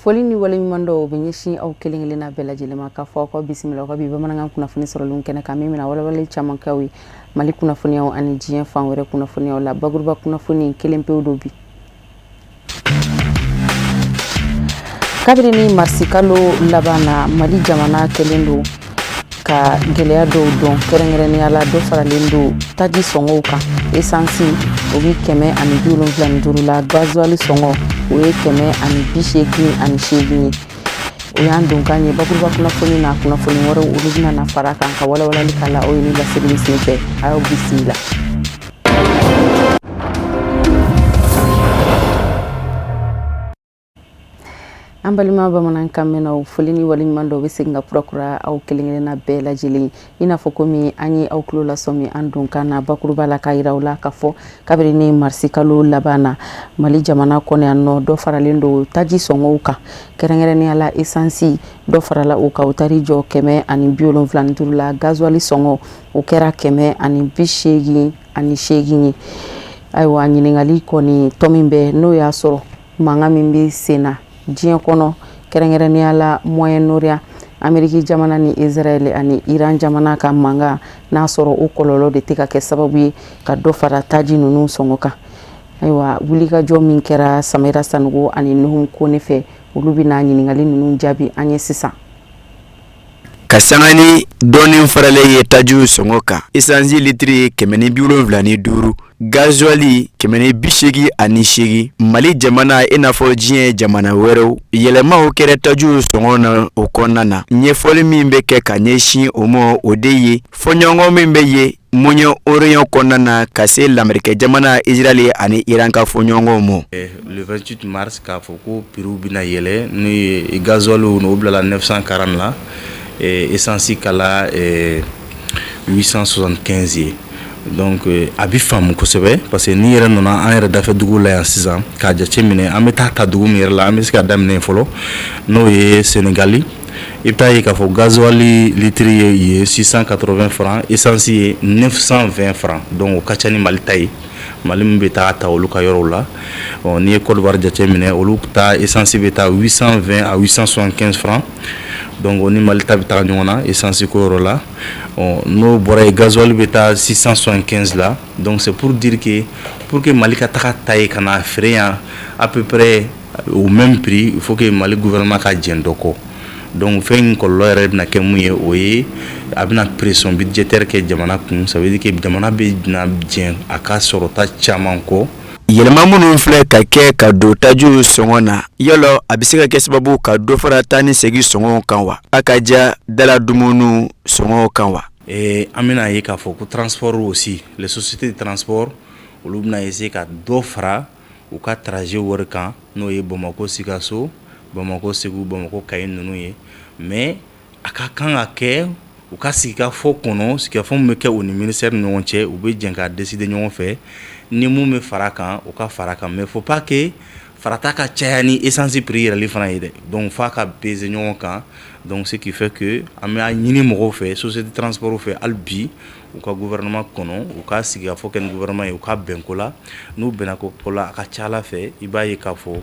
Foli ni waleɲuman dɔn bɛ ɲɛsin aw kelen kelenna bɛɛ lajɛlen ma, k'a fɔ aw ka bisimila aw ka bi bamanankan kunnafoni sɔrɔlenw kɛnɛ kan, min bɛna walawalali caman k'aw ye Mali kunnafoniyaw ani diɲɛ fan wɛrɛ kunnafoniyaw la. Bakuruba kunnafoni kelen pewu don bi. Kabini ni marisikalo laban na, Mali jamana kɛlen don ka gɛlɛya dɔw dɔn, kɛrɛnkɛrɛnnenya la dɔ faralen don taji sɔngɔw kan. Esansi, o bɛ 175 la, gazuwali sɔngɔ, o ye 188 ye. O y'an donkan ye bakuruba kunnafoni na. Kunnafoni wɛrɛw, olu bɛna na fara kan ka walawalali k'a la aw ye ni laseli senfɛ. A y'aw bisimila. An balima bamanankan mɛnnaw, foli ni waleɲuman dɔn bɛ segin ka kurakura aw kelen kelenna bɛɛ lajɛlen. I n'a fɔ komi an ye aw tulo lasɔmi an donkan na bakuruba la, k'a yira aw la k'a fɔ kabini ni marisikalo laban na, Mali jamana kɔnɔ yan nɔ, dɔ faralen don taji sɔngɔw kan, kɛrɛnkɛrɛnnenya la esansi, dɔ farala o kan, o taar'i jɔ 175 la. Gazuwali sɔngɔ, o kɛra 188 ye. Ayiwa, ɲininkali kɔni tɔ min bɛ, n'o y'a sɔrɔ mankan min bɛ sen na diɲɛ kɔnɔ, kɛrɛnkɛrɛnnenya la Moyen-Orient, Ameriki jamana ni Israël ani Iran jamana ka mankan, n'a sɔrɔ o kɔlɔlɔ de tɛ ka kɛ sababu ye ka dɔ fara taji ninnu sɔngɔ kan. Ayiwa, wulikajɔ min kɛra Samira Sanogo ani Nuhum Kone fɛ, olu bɛna ɲininkali ninnu jaabi an ye sisan. Ka sanga ni dɔɔnin faralen ye tajiw sɔngɔ kan, esansi litiri 175, gazuwali 188, Mali jamana i n'a fɔ diɲɛ jamana wɛrɛw, yɛlɛmaw kɛra tajiw sɔngɔ na o kɔnɔna na. Ɲɛfɔli min bɛ kɛ ka ɲɛsin o ma, o de ye fɔɲɔgɔnkɔ min bɛ ye Moyen-Orient kɔnɔna na, ka se lamerikɛ jamana, Israël ani Iran ka fɔɲɔgɔnkɔw ma. Le 28 mars, k'a fɔ ko prix bɛna yɛlɛ, n'o ye gasoil, o bilala 940 la, essence kɛla 875 ye. Donc a bɛ faamu kosɛbɛ, parce que n'i yɛrɛ nana an yɛrɛ dafɛ dugu la yan sisan k'a jate minɛ, an bɛ taa ta dugu min yɛrɛ la, an bɛ se ka daminɛ fɔlɔ, n'o ye Sénégali. I bɛ taa ye k'a fɔ gasoil litiri ye 680 francs, essence ye 920 francs. Donc o ka ca ni Mali ta ye, Mali min bɛ taa ta olu ka yɔrɔw la. N'i ye Côte d'Ivoire jate minɛ, olu ta essence bɛ taa 820 à 875 francs. Donc o ni Mali ta bɛ taga ɲɔgɔn na essence ko yɔrɔ la. N'o bɔra yen, gasoil bɛ taa 675 la. Donc c'est pour dire que pour que Mali ka taga ta yen ka na feere yan à peu près au même prix, il faut que Mali gouvernement ka jɛn dɔ kɔ. Donc fɛn in kɔlɔlɔ yɛrɛ bɛna kɛ mun ye? O ye a bɛna pression budgétaire kɛ jamana kun. Ça veut dire que jamana bɛ na jɛn a ka sɔrɔta caman kɔ. Yɛlɛma minnu filɛ ka kɛ ka don tajiw sɔngɔ na, yala a bɛ se ka kɛ sababu ka dɔ fara taa ni segin sɔngɔw kan wa, a ka ja dala dumuni sɔngɔw kan wa? An bɛna ye k'a fɔ ko transport aussi, les sociétés de transport, olu bɛna essayer ka dɔ fara u ka trajet wari kan, n'o ye Bamakɔ Sikaso, Bamakɔ Segu, Bamakɔ Kayi ninnu ye. Mais a ka kan ka kɛ u ka sigikafɔ kɔnɔ, sigikafɔ min bɛ kɛ u ni ministère ni ɲɔgɔn cɛ, u bɛ jɛ k'a décider ɲɔgɔn fɛ ni mun bɛ fara kan, u ka fara kan. Mais faut pas que farata ka caya ni essence prix yɛlɛli fana ye dɛ. Donc f'a ka peser ɲɔgɔn kan. Donc ce qui fait que an bɛ ɲini mɔgɔw fɛ, société de transport fɛ, hali bi u ka gouvernement kɔnɔ, u ka sigikafɔ kɛ ni gouvernement ye, u ka bɛn ko la. N'u bɛnna ko la, a ka ca Ala fɛ, i b'a ye k'a fɔ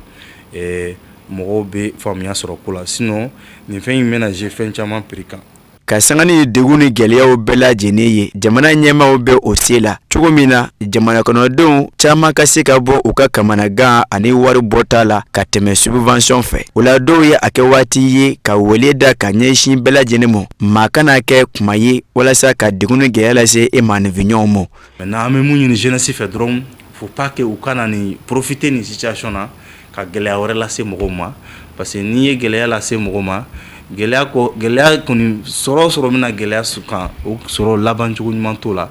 mɔgɔw bɛ faamuya sɔrɔ ko la. Sinon nin fɛn in bɛna jouer fɛn caman prix kan. Ka sanga ni degun ni gɛlɛyaw bɛɛ lajɛlen ye, jamana ɲɛmaaw bɛ o se la cogo min na jamana kɔnɔdenw caman ka se ka bɔ u ka kamanagan ani wari bɔta la ka tɛmɛ subvention fɛ. O la, dɔw ye a kɛ waati ye ka wele da ka ɲɛsin bɛɛ lajɛlen ma, maa kana kɛ kuma ye walasa ka degun ni gɛlɛya lase e maaninfinɲɔgɔnw ma. Maintenant, an bɛ mun ɲini jeunesse fɛ dɔrɔn? Faut pas que u kana nin profiter nin situation na ka gɛlɛya wɛrɛ lase mɔgɔw ma, parce que n'i ye gɛlɛya lase mɔgɔw ma, gɛlɛya kɔ gɛlɛya kɔni sɔrɔ sɔrɔ bɛna gɛlɛya kan, o sɔrɔ laban cogo ɲuman t'o la.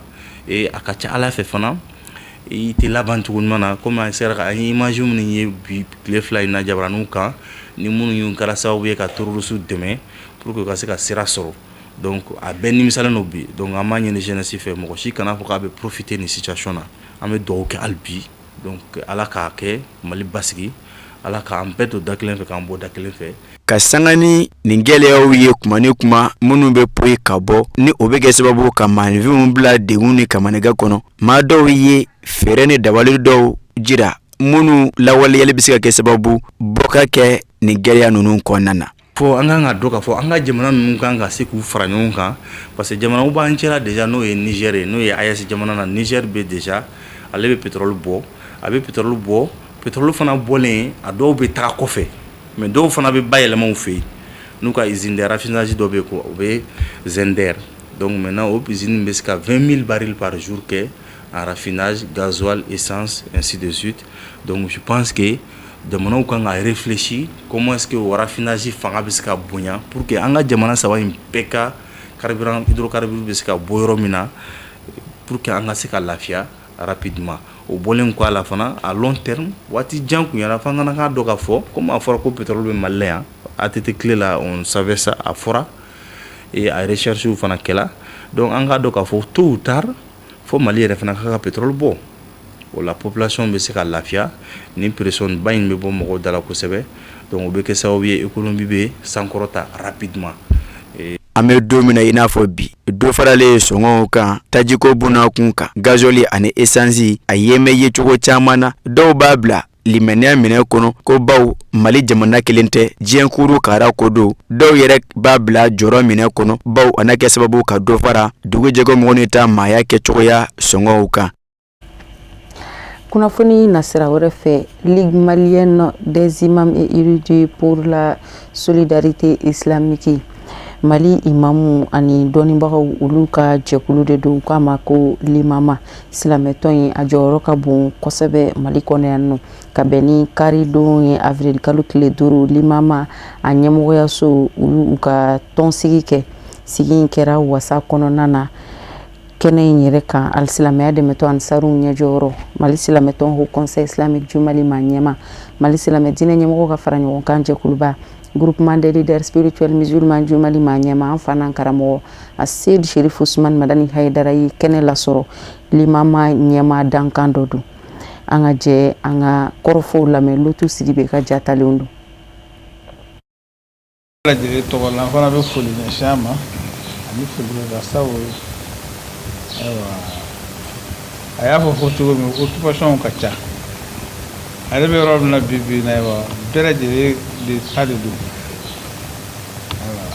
Et a ka ca Ala fɛ fana, i tɛ laban cogo ɲuman na, komi an sera ka an ye image minnu ye bi tile 2 in na jabaraninw kan, ni minnu y'u kɛra sababu ye ka terroriste dɛmɛ pour que u ka se ka sira sɔrɔ. Donc a bɛɛ nimisalen don bi. Donc an b'a ɲini jeunesse fɛ, mɔgɔ si kana fɔ k'a bɛ profiter nin situation na. An bɛ dugawu kɛ hali bi. Donc Ala k'a kɛ Mali basigi, Ala k'an bɛɛ don da kelen fɛ, k'an bɔ da kelen fɛ. Ka sanga ni nin gɛlɛyaw ye kuma ni kuma minnu bɛ poyi ka bɔ, ni o bɛ kɛ sababu ka maaninfinw bila degun ni kamanagan kɔnɔ, maa dɔw ye fɛɛrɛ ni dabali dɔw jira minnu lawaleyali bɛ se ka kɛ sababu bɔ ka kɛ. Nin gɛlɛya ninnu kɔnɔna na. Fɔ an kan ka dɔn k'a fɔ an ka jamana ninnu kan ka se k'u fara ɲɔgɔn kan, parce que jamanaw b'an cɛla déjà, n'o ye Niger ye, n'o ye AES jamana na. Niger bɛ déjà, ale bɛ pétrole bɔ, a bɛ pétrole bɔ. Pétrole fana bɔlen, a dɔw bɛ taga kɔfɛ, mais dɔw fana bɛ bayɛlɛma u fɛ yen n'u ka usine de raffinage dɔ bɛ yen, o bɛ Zinder. Donc maintenant, o usine bɛ se ka 20 000 barils par jour kɛ en raffinage, gasoil, essence, ainsi de suite. Donc je pense que jamanaw kan ka réfléchir comment est-ce que o raffinage fanga bɛ se ka bonya pour que an ka jamana saba in bɛɛ ka carburant, hydrocarbure bɛ se ka bɔ yɔrɔ min na, pour que an ka se ka lafiya rapidement. O bɔlen kɔ a la fana, à long terme, waati jan kunyara f'an kana k'a dɔn k'a fɔ komi a fɔra ko pétrole bɛ Mali la yan, ATT tile la, on savait ça, a fɔra et a recherche fana kɛla. Donc an k'a dɔn k'a fɔ tôt ou tard, fo Mali yɛrɛ fana k'a ka pétrole bɔ. O la, population bɛ se ka lafiya ni pression ba in bɛ bɔ mɔgɔw da la kosɛbɛ. Donc o bɛ kɛ sababu ye, économie bɛ sankɔrɔta rapidement. An bɛ don min na i n'a fɔ bi, dɔ faralen sɔngɔw kan tajiko bunakun kan, gazɔli ani esansi, a yemɛ yecogo caman na. Dɔw b'a bila limaniya minɛ kɔnɔ ko baw Mali jamana kelen tɛ, diɲɛ kuru kara ko don. Dɔw yɛrɛ b'a bila jɔrɔ minɛ kɔnɔ, baw a na kɛ sababu ka dɔ fara dugu jɛkɔ ni ta maaya kɛcogoya sɔngɔw kan. Kunnafoni nasira wɛrɛ fɛ, Ligue malienne des imams et érudits pour la solidarité islamique, Mali imamu ani dɔnnibagaw, olu ka jɛkulu de don k'a ma ko Limama. Silamɛtɔn in a jɔyɔrɔ ka bon kosɛbɛ Mali kɔnɔ yan nɔ. Ka bɛn ni karidon ye, avril kalo tile 5, Limama a ɲɛmɔgɔyaso, olu u ka tɔnsigi kɛ. Sigi in kɛra wasa kɔnɔna na. Kɛnɛ in yɛrɛ kan, alisilamɛya dɛmɛtɔn Ansaru ɲɛjɔyɔrɔ, Mali silamɛtɔn Haut Conseil islamique du Mali ma ɲɛma, Mali silamɛ diinɛ ɲɛmɔgɔ ka fara ɲɔgɔn kan jɛkuluba, Groupement des leaders spirituels musulmans du Mali ma ɲɛma, an fana karamɔgɔ Aseyid Sherif Usman Madani Hayidara ye kɛnɛ lasɔrɔ. Limama ɲɛma dankan dɔ don. An ka jɛ an ka kɔrɔfɔw lamɛn. Lutu Sidibe ka jatalenw don. Lajɛlen tɔgɔ la, an fana bɛ foli ɲɛsin a ma ani foli ka sabu ayiwa, a y'a fɔ cogo min, occupation ka ca. Ale bɛ yɔrɔ min na bi bi in na, ayiwa, bɛɛ lajɛlen de ta de don. Ayiwa,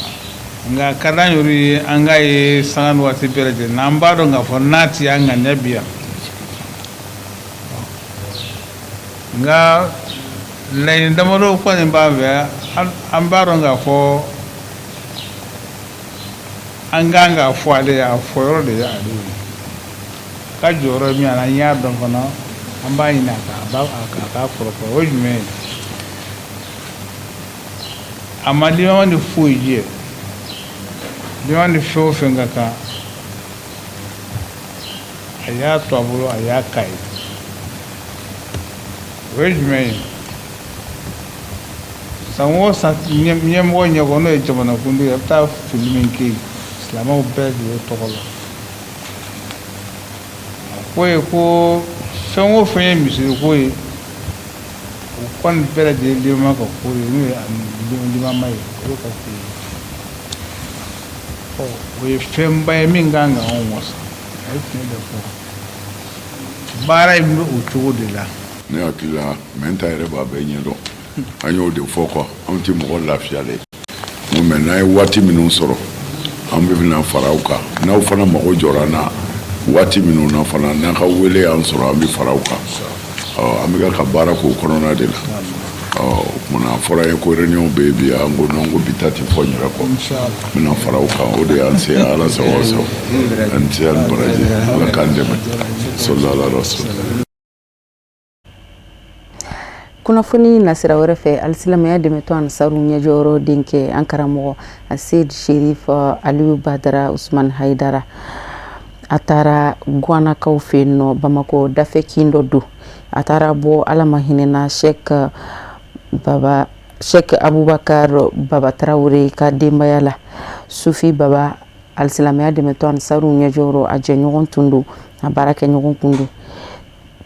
nka a ka d'an yɛrɛ ye an k'a ye sanga ni waati bɛɛ lajɛlen na. An b'a dɔn k'a fɔ n'a ti an ŋaniya bi yan, nka laɲini damadɔ kɔni b'an fɛ. An b'a dɔn k'a fɔ an kan k'a fɔ ale ye, a fɔ yɔrɔ de ye ale ye. A ka jɔyɔrɔ min an y'a dɔn fana, an b'a ɲini a k'a kɔrɔfɔ. O ye jumɛn ye? A ma limama ni foyi jɛ. Limama ni fɛn o fɛn ka kan, a y'a to a bolo, a y'a k'a ye. O ye jumɛn ye? San o san, ɲɛmɔgɔ ɲɛkɔrɔ, n'o ye jamanakuntigi ye, a bɛ taa fili min kɛ yen silamɛw bɛɛ lajɛlen tɔgɔ la, a ko ye ko fɛn o fɛn ye misiri ko ye, o kɔni bɛɛ lajɛlen limama ka ko ye, n'o ye limama ye, o de ka ko ye. Ɔ, o ye fɛnba ye min kan ka anw wasa. A ye tiɲɛ de fɔ, baara in bɛ o cogo de la. Ne hakili la, Mɛnta yɛrɛ b'a bɛɛ ɲɛdɔn. An y'o de fɔ quoi, anw tɛ mɔgɔ lafiyalen n ko, mais n'an ye waati minnu sɔrɔ, an bɛ bɛna fara aw kan. N'aw fana mago jɔra an na waati minnu na fana, n'an ka wele y'an sɔrɔ, an bɛ fara aw kan. Ɔ, an bɛ ka baara k'o kɔnɔna de la. Ɔ, o kumana a fɔra ye ko réunion bɛ yen bi, an ko non, ko bi ta tɛ fɔ n yɛrɛ kɔ, n bɛna fara aw kan. O de y'an se. Ala sago sago, an tɛ an baraji, Ala k'an dɛmɛ, sallallahu alaihi wasallam. Kunnafoni nasira wɛrɛ fɛ, alisilamɛya dɛmɛtɔn Ansaru ɲɛjɔyɔrɔ denkɛ, an karamɔgɔ Aseyid Sherif Aliyu Badara Usman Haidara, a taara Guwanakaw fɛ yen nɔ Bamakɔ dafɛ kin dɔ don. A taara bɔ Ala ma hinɛna Sheikh Baba, Sheikh Abubakar Baba Tarawele ka denbaya la. Sufi Baba, alisilamɛya dɛmɛtɔn Ansaru ɲɛjɔyɔrɔ, a jɛɲɔgɔn tun don, a baarakɛɲɔgɔn tun don.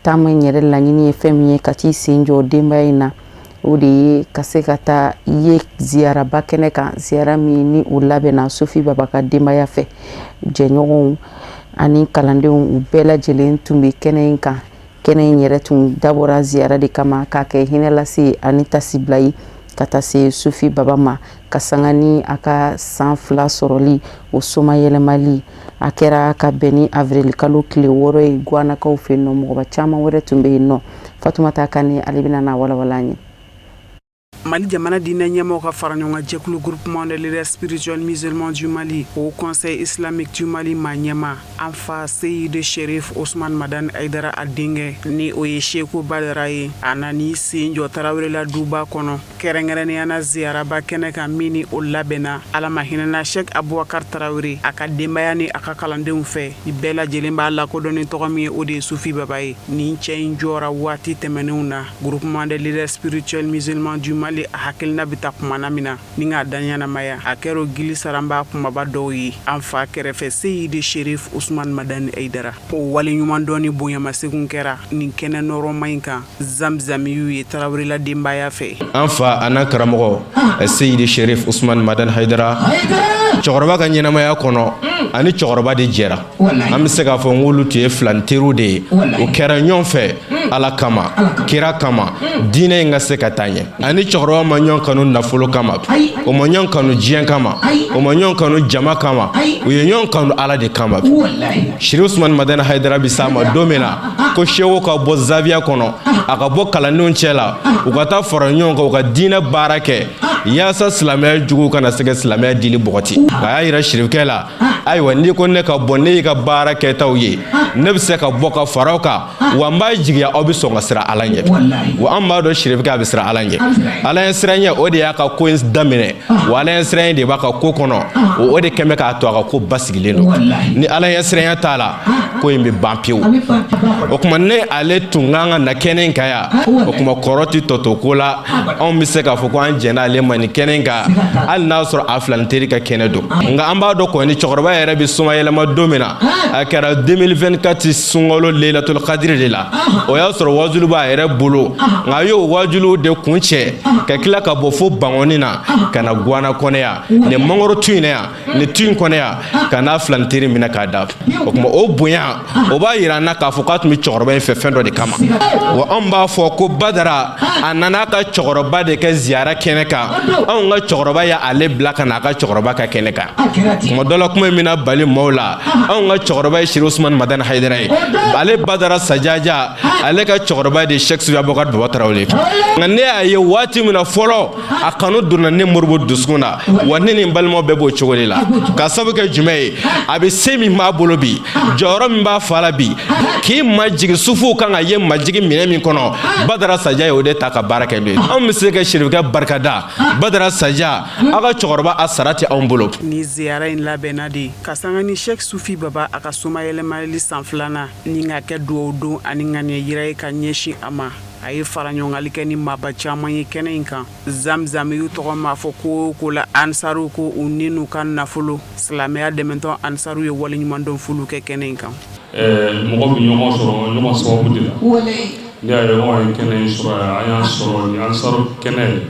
Taama in yɛrɛ laɲini ye fɛn min ye, ka t'i sen jɔ denbaya in na, o de ye ka se ka taa ye ziyaraba kɛnɛ kan, ziyara min ni o labɛnna Sufi Baba ka denbaya fɛ. Jɛɲɔgɔnw ani kalandenw, u bɛɛ lajɛlen tun bɛ kɛnɛ in kan. Kɛnɛ in yɛrɛ tun dabɔra ziyara de kama, k'a kɛ hinɛ lase ani tasibila ye. Ka taa se Sufi Baba ma ka sanga ni a ka san 2 sɔrɔli, o somayɛlɛmali a kɛra ka bɛn ni avril kalo tile 6 ye Guwanakaw fɛ yen nɔ. Mɔgɔba caman wɛrɛ tun bɛ yen nɔ. Fatumata Kane, ale bɛna n'a walawala an ye. Mali jamana diinɛ ɲɛmɔgɔ ka fara ɲɔgɔn jɛkulu, Groupement des leaders spirituels musulmans du Mali, Haut Conseil islamique du Mali, maa ɲɛma, an fa Seyidi Sherif Osman Madani Hayidara, a denkɛ ni o ye Seku Badara ye, a nan'i sen jɔ Tarawelewla duba kɔnɔ, kɛrɛnkɛrɛnnenya na ziyaraba kɛnɛ kan min ni o labɛnna Ala ma hinɛna Sɛki Abubakar Tarawele a ka denbaya ni a ka kalandenw fɛ. Ni bɛɛ lajɛlen b'a lakodɔn ni tɔgɔ min ye, o de ye Sufi Baba ye. Nin cɛ in jɔra waati tɛmɛnenw na Groupement des leaders spirituels musulmans du Mali a hakilina bɛ ta kumana min na ni k'a da ɲɛnamaya, a kɛra o gili saranba kumaba dɔw ye an fa kɛrɛfɛ Seyidi Sherif Usman Madani Hayidara. O waleɲumandɔn ni bonyamasegin kɛra nin kɛnɛ nɔrɔma in kan Zamzamiyu ye Tarawelewla denbaya fɛ. An fa an'an karamɔgɔ Seyidi Sherif Usman Madani Hayidara, cɛkɔrɔba ka ɲɛnamaya kɔnɔ, ani cɛkɔrɔba de jɛra. An bɛ se k'a fɔ n k'olu tun ye filan teriw de ye. U kɛra ɲɔgɔn fɛ Ala kama, kira kama, diinɛ in ka se ka taa ɲɛ. Ani cɛkɔrɔba ma ɲɔgɔn kanu nafolo kama, o ma ɲɔgɔn kanu diɲɛ kama, o ma ɲɔgɔn kanu jama kama, u ye ɲɔgɔn kanu Ala de kama. Sherif Usman Madani Hayidara bɛ s'a ma don min na ko seku ka bɔ zawiya kɔnɔ, a ka bɔ kalandenw cɛ la, u ka taa fara ɲɔgɔn kan, u ka diinɛ baara kɛ yaasa silamɛya juguw kana se ka silamɛya dili bɔgɔti. A y'a yira sirifukɛ la: ayiwa, n'i ko ne ka bɔ, ne y'i ka baara kɛtaw ye, ne bɛ se ka bɔ ka fara aw kan, wa n b'a jigiya aw bɛ sɔn ka siran Ala ɲɛ. Wa an b'a dɔn sirifukɛ a bɛ siran Ala ɲɛ. Ala ɲɛ siranɲɛ, o de y'a ka ko in daminɛ, wa Ala ɲɛ siranɲɛ de b'a ka ko kɔnɔ, o de kɛn bɛ k'a to a ka ko basigilen don. Ni Ala ɲɛ siranɲɛ t'a la, ko in bɛ ban pewu. O tuma ne ale tun kan ka na kɛnɛ in kan yan. O tuma kɔrɔ tɛ tɔ to ko la. Anw bɛ se k'a fɔ ko an jɛnna ale ma nin kɛnɛ in kan, hali n'a sɔrɔ a filani teri ka kɛnɛ don. Nka an b'a dɔn kɔni, cɛkɔrɔba yɛrɛ bɛ somayɛlɛma don min na, a kɛra 2024 sunkalo Leilatul Kadiri de la. O y'a sɔrɔ wajulu b'a yɛrɛ bolo, nka a y'o wajulu de kuncɛ ka tila ka bɔ fo Bankɔni na ka na Guwana kɔnɔ yan, nin mangoro tu in na yan, nin tu in kɔnɔ yan, ka n'a filani teri minɛ k'a da. O tuma o bonya, o b'a yira an na k'a fɔ k'a tun bɛ cɛkɔrɔba in fɛ fɛn dɔ de kama. Wa anw b'a fɔ ko Badara a nana a ka cɛkɔrɔba de kɛ ziyara kɛnɛ kan. Anw ka cɛkɔrɔba y'ale bila ka na a ka cɛkɔrɔba ka kɛnɛ kan. Tuma dɔ la, kuma in bɛna bali maaw la. Anw ka cɛkɔrɔba ye Sherif Usumani Madani Hayidara ye, ale Badara Sajaja, ale ka cɛkɔrɔba de ye Sɛki Sufi Abubakar Baba Tarawele. Nka ne y'a ye waati min na fɔlɔ, a kanu donna ne Modibo dusukun na, wa ne ni n balimaw bɛɛ b'o cogo de la. Ka sabu kɛ jumɛn ye? A bɛ se min b'a bolo bi, jɔyɔrɔ min b'a fa la bi, k'i majigin, sufuw kan ka ye majigin minɛ min kɔnɔ, Badara Saja ye o de ta ka baara kɛ n'o ye. Anw bɛ se ka sirifukɛ barikada. Badara Saja, aw ka cɛkɔrɔba a sara tɛ anw bolo. Ni ziyara in labɛnna de ka sanga ni Sɛki Sufi Baba a ka somayɛlɛmali san filanan ni ka kɛ dugawu don ani ŋaniya yira ye ka ɲɛsin a ma. A ye fara ɲɔgɔngali kɛ ni maaba caman ye kɛnɛ in kan. Zamzamiyu tɔgɔ maa fɔ ko o ko la, Ansaru ko u ni n'u ka nafolo, silamɛya dɛmɛtɔn Ansaru ye waleɲumandɔn foliw kɛ kɛnɛ in kan. Mɔgɔ bɛ ɲɔgɔn sɔrɔ ɲɔgɔn sababu de la. N'i y'a ye anw ye kɛnɛ in sɔrɔ yan, an y'a sɔrɔ ni Ansaru kɛnɛ ye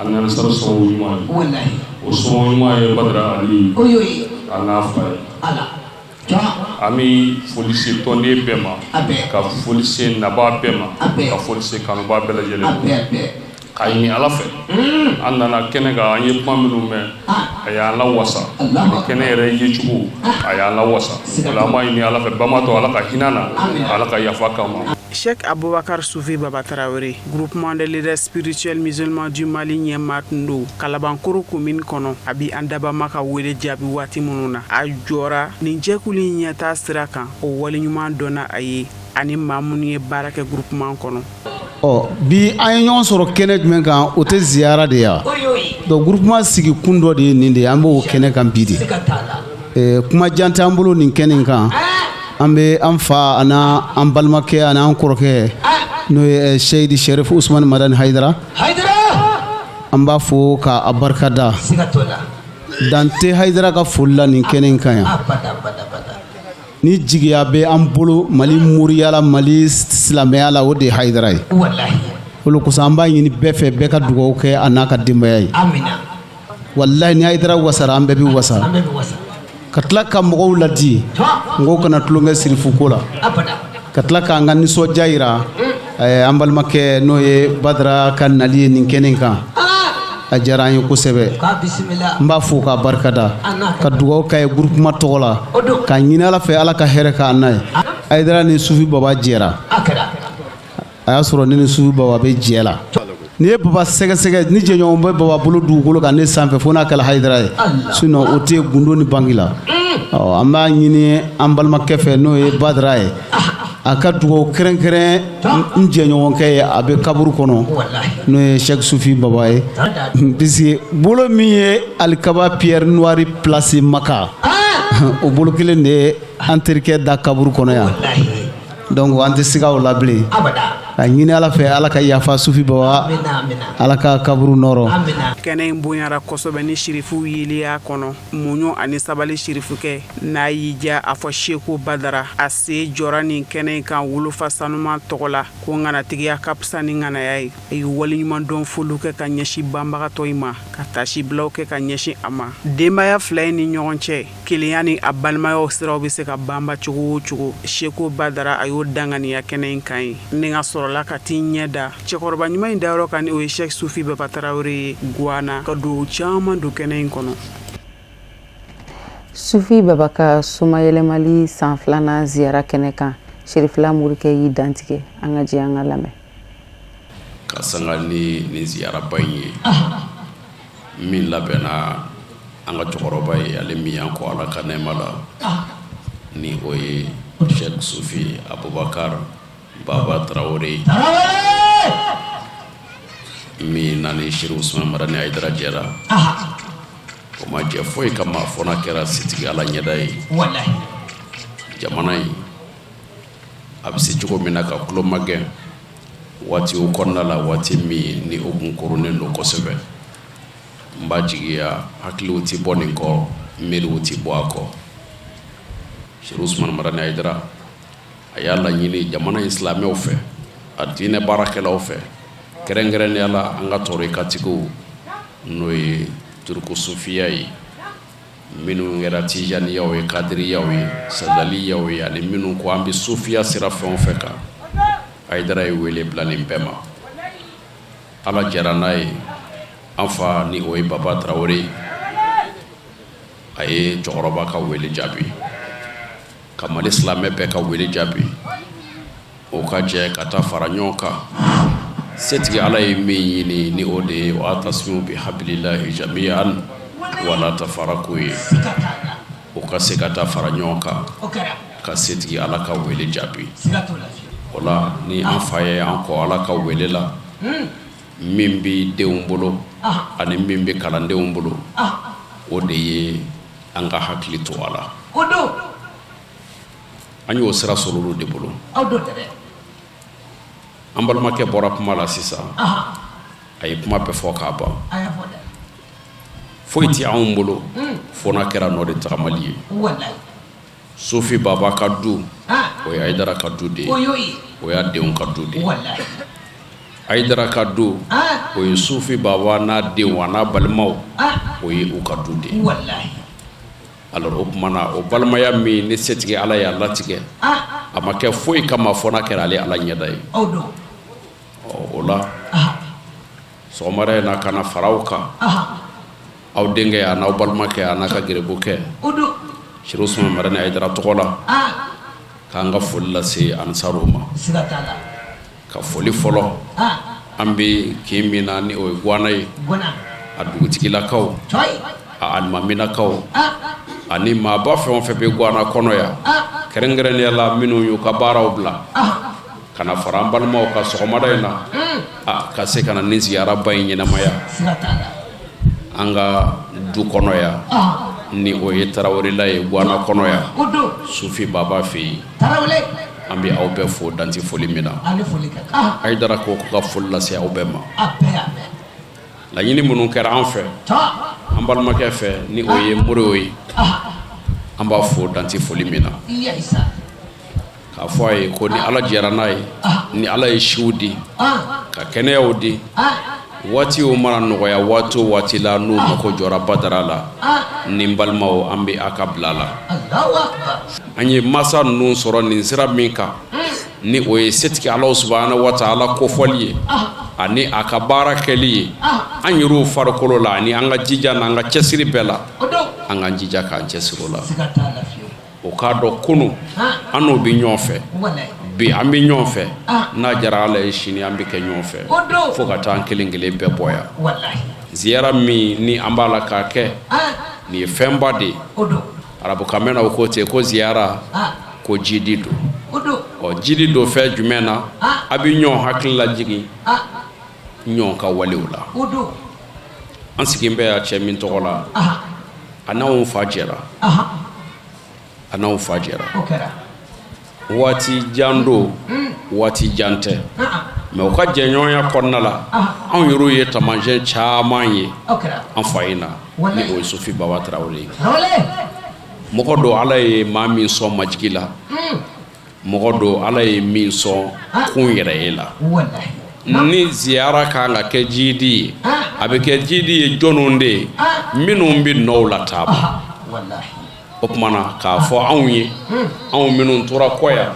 ani Ansaru sababu ɲuman ye. O sababu ɲuman ye Badara Ali a n'a fa ye. An bɛ foli se tɔnden bɛɛ ma, ka foli se nabaa bɛɛ ma, ka foli se kanubaa bɛɛ lajɛlen ma, k'a ɲini Ala fɛ. An nana kɛnɛ kan, an ye kuma minnu mɛn, a y'an lawasa. Ani kɛnɛ yɛrɛ yecogo, a y'an lawasa. O la an b'a ɲini Ala fɛ, banbaatɔ, Ala ka hinɛ na, Ala ka yafa k'an ma. Cheikh Aboubacar Soufi Baba Traoré, Groupement des leaders spirituels musulmans du Mali ɲɛmaa tun don Kalabankoro commune kɔnɔ. A bi an dabama ka wele jaabi waati minnu na, a jɔra nin jɛkulu in ɲɛtaa sira kan. O waleɲuman dɔnna a ye ani maa minnu ye baara kɛ groupement kɔnɔ. Ɔ bi an ye ɲɔgɔn sɔrɔ kɛnɛ jumɛn kan? O tɛ ziyara de ye? Donc groupement sigi kun dɔ de ye nin de ye. An b'o kɛnɛ kan bi de. Kuma jan t'an bolo nin kɛnɛ in kan. An bɛ an fa ani an balimakɛ ani an kɔrɔkɛ, n'o ye Seyidi Sherif Usumani Madani Hayidara, an b'a fo k'a barika da. Dan tɛ Hayidara ka foli la nin kɛnɛ in kan yan. Ni jigiya bɛ an bolo Mali moriya la, Mali silamɛya la, o de ye Hayidara ye. O de kosɔn an b'a ɲini bɛɛ fɛ, bɛɛ ka dugawu kɛ a n'a ka denbaya ye. Walahi, ni Hayidara wasara, an bɛɛ bɛ wasa. Ka tila ka mɔgɔw ladi, mɔgɔw kana tulonkɛ sirifu ko la. Ka tila k'an ka nisɔndiya yira an balimakɛ, n'o ye Badara ka nali ye nin kɛnɛ kan. A diyara an ye kosɛbɛ. N b'a fo k'a barikada, ka dugawu k'a ye groupement tɔgɔ la, k'a ɲini Ala fɛ, Ala ka hɛrɛ k'an n'a ye. Hayidara ni Sufi Baba jɛra, a y'a sɔrɔ ne ni Sufi Baba bɛ jɛ la. N'i ye Baba sɛgɛsɛgɛ, ni jɛɲɔgɔn bɛ Baba bolo dugukolo kan ne sanfɛ, fo n'a kɛra Hayidara ye, sinon o tɛ gundo ni bange la. Ɔ, an b'a ɲini an balimakɛ fɛ, n'o ye Badara ye, a ka dugawu kɛrɛnkɛrɛn n jɛɲɔgɔnkɛ ye, a bɛ kaburu kɔnɔ, n'o ye Sɛki Sufi Baba ye, puisque bolo min ye alikaba pierre noire place Maka, o bolo kelen de ye an terikɛ da kaburu kɔnɔ yan. Donc an tɛ siga o la bilen. Ka ɲini Ala fɛ, Ala ka yafa Sufi Baba, Ala ka kaburu nɔrɔ. Kɛnɛ in bonyara kosɛbɛ ni sirifuw yeli y'a kɔnɔ. Muɲu ani sabali sirifukɛ n'a y'i diya a fɔ Seku Badara, a sen jɔra nin kɛnɛ in kan wolofa sanuman tɔgɔ la ko ŋanatigiya ka fisa ni ŋanaya ye. A ye waleɲumandɔn foliw kɛ ka ɲɛsin banbagatɔ in ma, ka taasibilaw kɛ ka ɲɛsin a ma. Denbaya fila in ni ɲɔgɔn cɛ, kelenya ni a balimayaw siraw bɛ se ka banba cogo o cogo, Seku Badara a y'o danganiya kɛnɛ in kan ye. Ni ka sɔrɔla ka t'i ɲɛ da cɛkɔrɔba ɲuman in dayɔrɔ kan, ni o ye Sɛki Sufi Baba Tarawele ye Guwana, ka dugawu caman don kɛnɛ in kɔnɔ. Sufi Baba ka somayɛlɛmali san filanan ziyara kɛnɛ kan, Serifila Morikɛ y'i dantigɛ. An ka jɛ an ka lamɛn. Ka sanga ni nin ziyaraba in ye min labɛnna an ka cɛkɔrɔba ye, ale min y'an kɔn Ala ka nɛɛma la, ni o ye Sɛki Sufi Abubakar Baba Tarawele, min n'a ni Serifu Usumani Madani Hayidara jɛra, o ma jɛ foyi kama fo n'a kɛra setigi Ala ɲɛda ye. Jamana in a bɛ se cogo min na ka tulo magɛn waati o kɔnɔna la, waati min ni o kun koronnen don kosɛbɛ, n b'a jigiya hakiliw tɛ bɔ nin kɔ, miiriw tɛ bɔ a kɔ. Serifu Usumani Madani Hayidara a y'a laɲini jamana in silamɛw fɛ, a diinɛ baarakɛlaw fɛ, kɛrɛnkɛrɛnnenya la an ka tɔrikatigiw, n'o ye turuku sufiya ye, minnu kɛra tijaniyaw ye, kadiriyaw ye, sadaliyaw ye, ani minnu ko an bɛ sufiya sira fɛn o fɛn kan, Hayidara ye wele bila nin bɛɛ ma. Ala jɛra n'a ye, an fa ni o ye Baba Tarawele, a ye cɛkɔrɔba ka wele jaabi, ka Mali silamɛ bɛɛ ka wele jaabi, o ka jɛ ka taa fara ɲɔgɔn kan. Setigi Ala ye min ɲini, ni o de ye wa atasimu bi habililahi jamian wala tafaraku ye, o ka se ka taa fara ɲɔgɔn kan ka setigi Ala ka wele jaabi. O la ni an fa ye an kɔn Ala ka wele la, min bɛ denw bolo ani min bɛ kalandenw bolo, o de ye an ka hakili to a la. An y'o sira sɔrɔ olu de bolo. An balimakɛ bɔra kuma la sisan, a ye kuma bɛɛ fɔ k'a ban. Foyi tɛ anw bolo fo n'a kɛra nɔ de tagamali ye. Sufi Baba ka du, o ye Hayidara ka du de ye, o y'a denw ka du de ye. Hayidara ka du, o ye Sufi Baba n'a denw a n'a balimaw, o ye u ka du de ye. Alors o tuma na, o balimaya min ni setigi Ala y'a latigɛ, a ma kɛ foyi kama fo n'a kɛra ale Ala ɲɛda ye. Ɔ, o la sɔgɔmada in na, ka na fara aw kan, aw denkɛ a n'aw balimakɛ a n'a ka gerebukɛ Serifu Usumani Madani Hayidara tɔgɔ la, k'an ka foli lase ansaruw ma. Ka foli fɔlɔ, an bɛ kin min na ni o ye Guwana ye, a dugutigilakaw, a alimaminakaw, ani maaba fɛn o fɛn bɛ Guwana kɔnɔ yan, kɛrɛnkɛrɛnnenya la minnu y'u ka baaraw bila ka na fara an balimaw kan sɔgɔmada in na, ka se ka na nin ziyaraba in ɲɛnamaya an ka du kɔnɔ yan, ni o ye Tarawelela ye Guwana kɔnɔ yan, Sufi Baba fɛ yen. An bɛ aw bɛɛ fo dan tɛ foli min na. Hayidara ko ka foli lase aw bɛɛ ma. Laɲini minnu kɛra an fɛ, an balimakɛ fɛ, ni o ye Moribo ye, an b'a fo dan tɛ foli min na, k'a fɔ a ye ko ni Ala jɛra n'a ye, ni Ala ye siw di ka kɛnɛyaw di, waati o mana nɔgɔya, waati o waati la n'u mako jɔra Badara la, ni n balimaw, an bɛ a ka bila la. An ye masa ninnu sɔrɔ nin sira min kan, ni o ye setigi Ala subahana wa taala kofɔli ye. Ani a ka baara kɛli ye an yɛrɛw farikolo la, ani an ka jija n'an ka cɛsiri bɛɛ la, an k'an jija k'an cɛsiri o la. O k'a dɔn kunun an n'o bɛ ɲɔgɔn fɛ, bi an bɛ ɲɔgɔn fɛ, n'a jara Ala ye sini an bɛ kɛ ɲɔgɔn fɛ fo ka taa an kelen kelen bɛɛ bɔ yan. Ziyara min ni an b'a la k'a kɛ, nin ye fɛnba de ye. Arabukan mɛn na, o ko ten ko ziyara ko jidi don. Ɔ, jidi don fɛn jumɛn na? A bɛ ɲɔgɔn hakili lajigin ɲɔgɔn ka walew la. An sigilen bɛ yan cɛ min tɔgɔ la, a n'anw fa jɛra, a n'anw fa jɛra. Waati jan don, waati jan tɛ, mais u ka jɛɲɔgɔnya kɔnɔna la, anw yɛrɛw ye taamasiyɛn caman ye an fa in na, ni o ye Sufi Baba Tarawele ye. Mɔgɔ don Ala ye maa min sɔn majigi la, mɔgɔ don Ala ye min sɔn kun yɛrɛ ye la. Ni ziyara kan ka kɛ jidi ye, a bɛ kɛ jidi ye jɔnw de ye? Minnu bɛ nɔw la taama. O tuma na, k'a fɔ anw ye, anw minnu tora kɔ yan,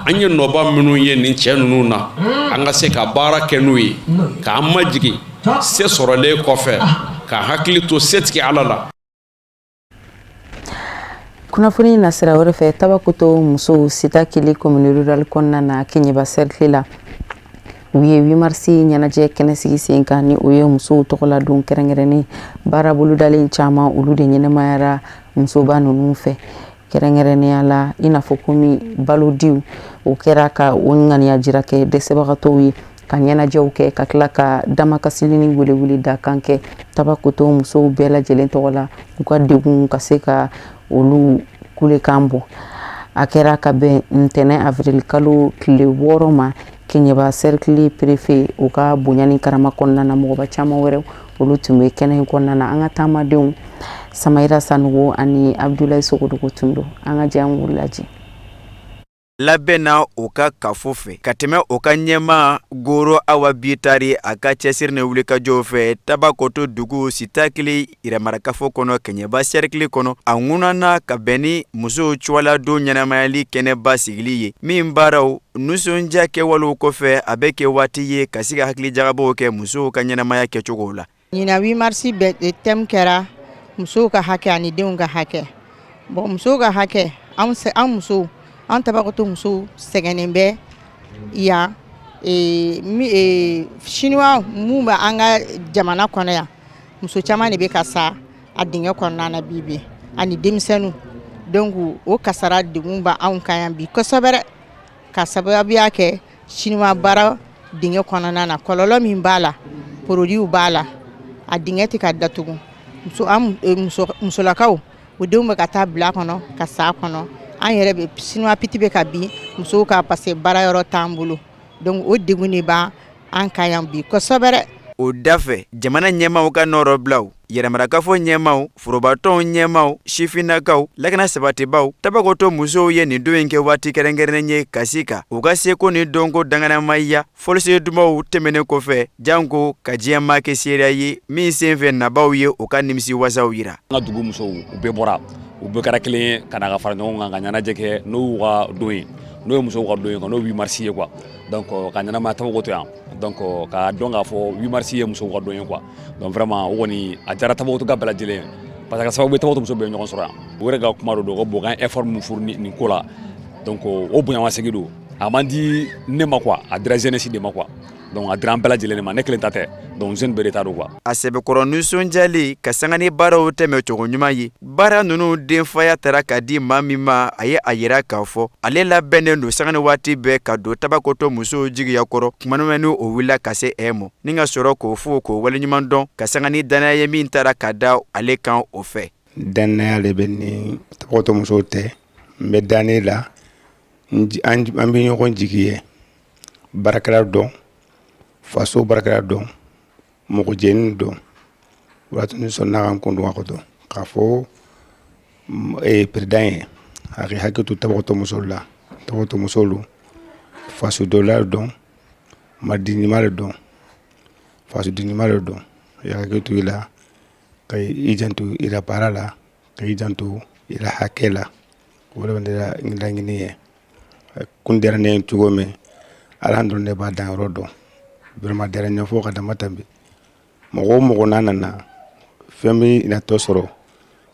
an ye nɔba minnu ye nin cɛ ninnu na, an ka se ka baara kɛ n'u ye, k'an majigin se sɔrɔlen kɔfɛ, ka hakili to setigi Ala la. Kunnafoni nasira wɛrɛ fɛ, Tabakoto musow, Sitakili commune rurale kɔnɔna na, Keɲeba cercle la, u ye 8 mars ɲɛnajɛ kɛnɛ sigi sen kan, ni o ye musow tɔgɔla don kɛrɛnkɛrɛnnen. Baara bolodalen caman, olu de ɲɛnɛmayara musoba ninnu fɛ, kɛrɛnkɛrɛnnenya la i n'a fɔ komi balodiw, o kɛra ka o ŋaniya jira kɛ dɛsɛbagatɔw ye, ka ɲɛnajɛw kɛ, ka tila ka damakasili ni welewele dakan kɛ Tabakoto musow bɛɛ lajɛlen tɔgɔ la, u ka degun ka se ka olu kulekan bɔ. A kɛra ka bɛn ntɛnɛn avril kalo tile 6 ma, Keɲeba cercle préfet o ka bonya ni karama kɔnɔna na. Mɔgɔba caman wɛrɛ, olu tun bɛ kɛnɛ in kɔnɔna na. An ka taamadenw Samayira Sanogo ani Abudulayi Sogodogo tun don. An ka jɛ an k'u lajɛ. Labɛnna o ka kafo fɛ ka tɛmɛ o ka ɲɛmaa Goro Awa Bitari, a ka cɛsiri ni wulikajɔw fɛ Tabakoto dugu, Sitakili yɛrɛmarakafo kɔnɔ, Kɛɲɛba sɛrikili kɔnɔ. A ŋunana ka bɛn ni musow cuwaladon ɲɛnamayali kɛnɛba sigili ye, min baaraw nisɔndiya kɛwalew kɔfɛ, a bɛ kɛ waati ye ka se ka hakilijagabɔw kɛ musow ka ɲɛnamaya kɛcogo la. Ɲinan 8 mars bɛ thème kɛra musow ka hakɛ ani denw ka hakɛ. Bon, musow ka hakɛ, an musow, an Tabakoto musow sɛgɛnnen bɛ yan. Chinois mun bɛ an ka jamana kɔnɔ yan, muso caman de bɛ ka sa a dingɛ kɔnɔna na bi bi, ani denmisɛnninw. Donc o kasara degun bɛ anw kan yan bi kosɛbɛ, ka sababuya kɛ chinois baara dingɛ kɔnɔna na, kɔlɔlɔ min b'a la, produits b'a la, a dingɛ tɛ ka datugu. Muso, an musolakaw, o denw bɛ ka taa bila a kɔnɔ ka sa a kɔnɔ. An yɛrɛ bɛ chinois piti bɛ ka bin musow ka, parce que baara yɔrɔ t'an bolo. Donc o degun de b'an an kan yan bi kosɛbɛ. O dafɛ, jamana ɲɛmaaw ka nɔrɔbilaw, yɛrɛmarakafo ɲɛmaaw, forobatɔnw ɲɛmaaw, sifinnakaw, lakana sabatibaw, Tabakoto musow ye nin don in kɛ waati kɛrɛnkɛrɛnnen ye ka se ka u ka seko ni dɔnko danganamaya fɔlisen dumanw tɛmɛnen kɔfɛ, janko ka diɲɛ maa kɛ seereya ye, min senfɛ nabaw ye u ka nimisi wasaw yira. An ka dugu musow, u bɛɛ bɔra, u bɛɛ kɛra kelen ye ka na ka fara ɲɔgɔn kan ka ɲɛnajɛ kɛ, n'o y'u ka don ye, n'o ye musow ka don ye, n'o ye 8 mars ye quoi. Donc ka ɲɛnamaya Tabakoto yan, donc k'a dɔn k'a fɔ 8 mars ye musow ka don ye quoi. Donc vraiment, o kɔni a diyara Tabakoto ka bɛɛ lajɛlen, parce que a sababu ye Tabakoto muso bɛɛ ye ɲɔgɔn sɔrɔ yan. U yɛrɛ ka kuma dɔ don ko bon, k'an effort min fourni nin ko la, donc o bonyamasegin don. A man di ne ma quoi, a dira jeunesse de ma quoi. Donc a dira an bɛɛ lajɛlen de ma, ne kelen ta tɛ, donc jeune bɛɛ de ta don quoi. A sɛbɛkɔrɔ nisɔndiyali ka sanga ni baaraw tɛmɛ cogo ɲuman ye. Baara ninnu denfaya tara ka di maa min ma, a ye a yira k'a fɔ ale labɛnnen don sanga ni waati bɛɛ ka don Tabakoto musow jigiya kɔrɔ tuma min ni o wulila ka se ɛ mɔ, ni ka sɔrɔ k'o fo k'o waleɲuman dɔn ka sanga ni dannaya ye min taara ka da ale kan o fɛ. Dannaya de bɛ ni Tabakoto musow tɛ. N bɛ da ne la, an bɛ ɲɔgɔn jigi ye, baarakɛla dɔn, faso baarakɛla dɔn, mɔgɔ jɛni dɔn. Waati ni sɔnna ka n kun don a kɔtɔ k'a fɔ président ye, a k'i hakili to Tabakoto musow la. Tabakoto musow, faso dɔla dɔn, maliden ɲuman de dɔn, fasoden ɲuman de dɔn. I hakili to i la, ka i janto i la baara la, ka i janto i la hakɛ la. O de bɛ ne la laɲini ye. Kun diyara ne ye cogo min, Ala dɔrɔn de b'a danyɔrɔ dɔn. Vraiment diyara n ye fo ka dama tɛmɛ. Mɔgɔ o mɔgɔ n'a nana, fɛn bɛ natɔ sɔrɔ,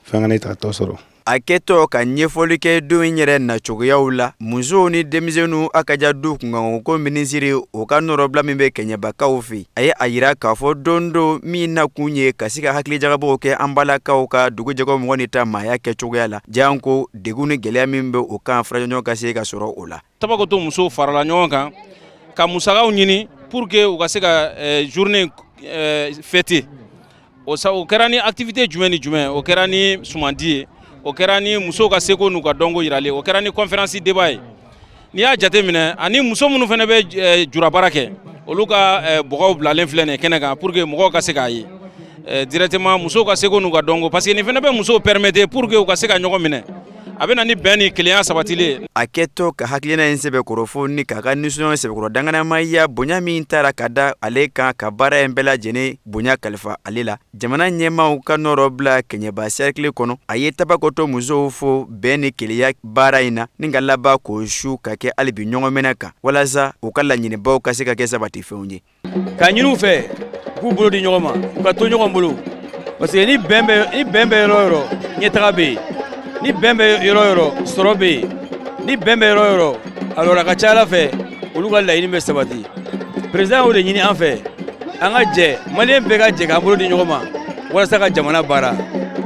fɛn kana tagatɔ sɔrɔ. A kɛtɔ ka ɲɛfɔli kɛ don in yɛrɛ nacogoyaw la, musow ni denmisɛnninw a ka ja du kunkanko ko minisiri o ka nɔrɔbila min bɛ kɛɲɛbakaw fɛ, a ye a yira k'a fɔ don don min nakun ye ka se ka hakilijagabɔw kɛ an balakaw ka dugujɛkɔ mɔgɔ ni ta maaya kɛcogoya la, janko degun ni gɛlɛya min bɛ o kan, furaɲɔgɔn ka se ka sɔrɔ o la. Tabakoto musow farala ɲɔgɔn kan ka musakaw ɲini pour que u ka se ka journée fêter. O sa, o kɛra ni activité jumɛn ni jumɛn? O kɛra ni sumandi ye, o kɛra ni musow ka seko n'u ka dɔnko yirali, o kɛra ni conférence débat ye. N'i y'a jateminɛ, ani muso minnu fana bɛ jurabaara kɛ, olu ka bɔgɔw bilalen filɛ nin kɛnɛ kan pour que mɔgɔw ka se k'a ye directement, musow ka seko n'u ka dɔnko, parce que nin fana bɛ musow permettre pour que u ka se ka ɲɔgɔn minɛ. A bɛ na ni bɛn ni kelenya sabatili ye. A kɛtɔ ka hakilina in sɛbɛkɔrɔ fo ni k'a ka nisɔn sɛbɛkɔrɔ danganamaya bonya min taara ka da ale kan ka baara in bɛɛ lajɛlen bonya kalifa ale la, jamana ɲɛmaaw ka nɔrɔ bila Kɛɲɛba cercle kɔnɔ, a ye Tabakoto musow fo bɛn ni kelenya baara in na, ni ka laban k'o su ka kɛ hali bi ɲɔgɔnminɛ kan walasa u ka laɲinibaw ka se ka kɛ sabatifɛnw ye. K'a ɲini u fɛ k'u bolo di ɲɔgɔn ma, u ka to ɲɔgɔn bolo, parce que ni bɛn bɛ yɔrɔ o yɔrɔ, ɲɛtaga bɛ yen. Ni bɛn bɛ yɔrɔ o yɔrɔ, sɔrɔ bɛ yen. Ni bɛn bɛ yɔrɔ o yɔrɔ, alors a ka ca Ala fɛ, olu ka laɲini bɛ sabati. Président y'o de ɲini an fɛ, an ka jɛ, maliyɛn bɛɛ ka jɛ k'an bolo di ɲɔgɔn ma walasa ka jamana baara.